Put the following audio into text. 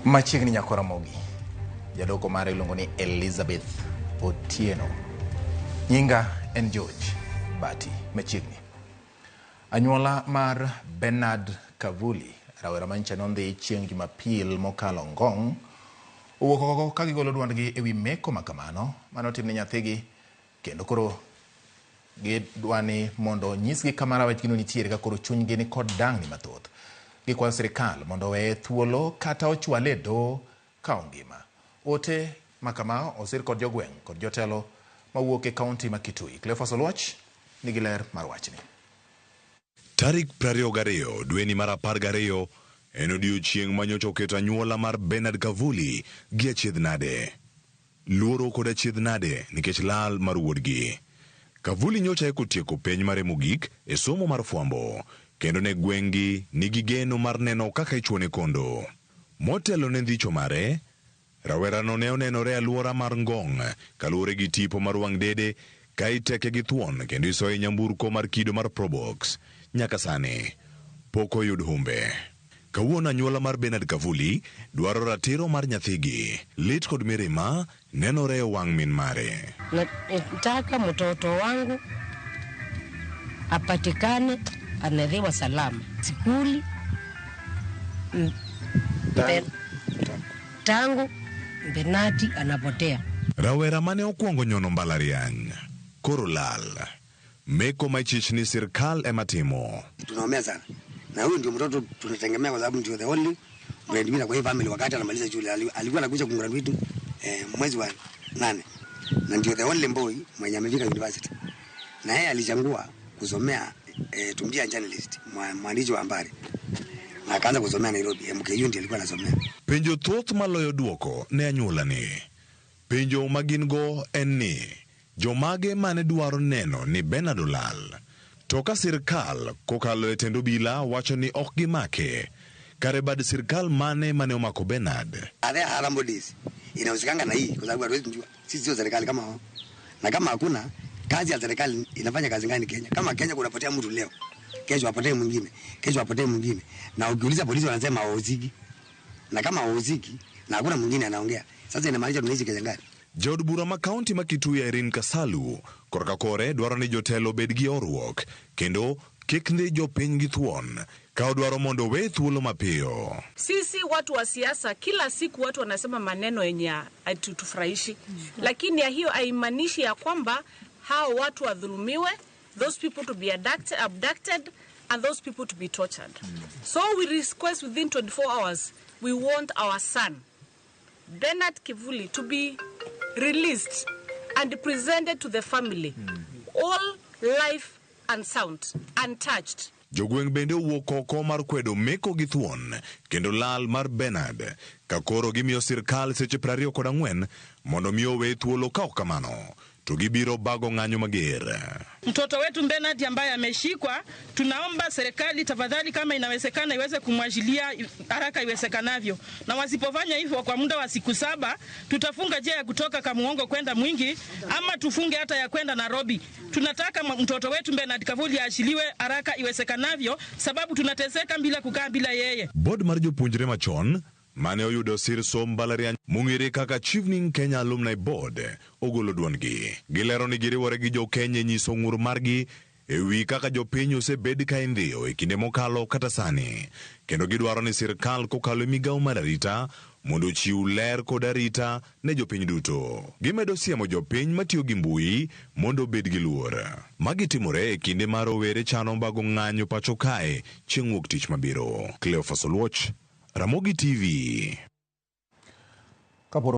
Machiegni nyako Ramogi, jadoko mare iluongo ni Elizabeth Otieno. Nyinga en George Bati. Machiegni. Anyuola mar Bernard Kavuli, rawera manyicha nondhi chieng' Jumapil mokalo Ngong', owuok oko ka gigolo duondgi ewi meko makamano mane otim ne nyathigi kendo koro gidwa ni mondo nyisgi kama rawechgino nitiere ka koro chunygi ni kod dang'ni mathoth. Gikwayo sirikal mondo oweye thuolo kata ochwale e doho ka ongima. Ote makama osir kod jogweng' kod jotelo mawuok e kaunti ma Kitui. Cleophas Oluoch nigi ler mar wachni. Tarik 22 dweni mar 12 en odiechieng' ma nyocha oketo anyuola mar Bernard Kavuli gi achiedh nade. Luoro kod achiedh nade nikech lal mar wuodgi. Kavuli nyocha eko tieko penj mare mogik e somo mar fwambo kendo ne gweng'gi nigi geno mar neno kaka ichuone kondo. Motelo ne ndhicho mare, rawerano ne onenore e alwora mar Ngong' kaluwore gi tipo mar wang' dede ka iteke gi thuon kendo isoye e nyamburko mar kido mar Probox. Nyaka sani pok oyud humbe. Kawuono anyuola mar Bernard Kavuli dwaro ratiro mar nyathigi. Lit kod mirima nenore e wang' min mare. Nataka mtoto wangu apatikane anadhiwa salama sikuli tangu Benati anapotea. Rawera mane okwongo nyono mbalariany koro lal. Meko ma ichich ni sirkal ema timo. Tunaumia sana na huyu ndio mtoto tunategemea kwa sababu ndio the only breadwinner kwa hii family. Wakati anamaliza shule alikuwa anakuja kumgraduate mwezi wa 8, na ndio the only boy mwenye amefika university, na yeye alichagua kusomea to be a journalist, mwandishi wa habari, na akaanza kusomea Nairobi MKU, ndio alikuwa anasomea. Penjo thoth maloyo duoko ne anyuola ni. Penjo ma gin go en ni jomage mane dwaro neno ni Bernard olal. To ka sirkal kokalo e tend obila wacho ni ok gimake, kare bad sirkal mane mane omako Bernard? Are there other bodies inahusikanga na hii? Kwa sababu hatuwezi kujua, sisi sio serikali kama wao, na kama hakuna kazi ya serikali inafanya kazi gani Kenya? Kama Kenya kunapotea mtu leo, kesho apotee mwingine, kesho apotee mwingine, na ukiuliza polisi wanasema hawahusiki, na kama hawahusiki na hakuna mwingine anaongea, sasa inamaanisha tunaishi Kenya gani? Jaod bura ma kaunti ma Kitui Irene Kasalu korka kore dwaro ni jotelo obed gi horuok kendo kik ndhi jopiny gi thuon ka odwaro mondo owe thuolo mapiyo. Sisi watu wa siasa, kila siku watu wanasema maneno yenye hatutufurahishi, lakini ya hiyo haimaanishi ya kwamba hao watu wadhulumiwe, those people to be abducted and those people to be tortured. So we request within 24 hours, we want our son Bernard Kivuli to be released and presented to the family, all life and sound, untouched. Jogweng' bende owuok oko mar kwedo meko gi thuon kendo lal mar Bernard ka koro gimiyo sirkal seche 24 mondo mi owe thuolo, ka ok kamano to gibiro bago ng'anyo mager. Mtoto wetu Bernard ambaye ameshikwa, tunaomba serikali tafadhali, kama inawezekana, iweze kumwachilia haraka iwezekanavyo, na wasipofanya hivyo kwa muda wa siku 7, tutafunga njia ya kutoka Kamuongo kwenda Mwingi ama tufunge hata ya kwenda Nairobi. Tunataka mtoto wetu Bernard Kavuli aachiliwe haraka iwezekanavyo, sababu tunateseka bila kukaa bila yeye. Board mar jopuonjre machon mane oyudo sir somb mbalariany mong'ere kaka Chevening Kenya Alumni Board ogolo duondgi. Gilero ni giriwore gi jokenya e nyiso ng'ur margi e wi kaka jopiny osebed ka indhiyo e kinde mokalo kata sani, kendo gidwaro ni sirkal kokalo e migawo mar arita mondo ochiw ler kod arita ne jopiny duto. Gimedo siemo jopiny matiyo gi mbui mondo obed gi luor. Magi timore e kinde ma rowere chano bago ng'anyo pacho kae chieng' wuok tich mabiro. Cleophas Oluoch, Ramogi TV. Kaporo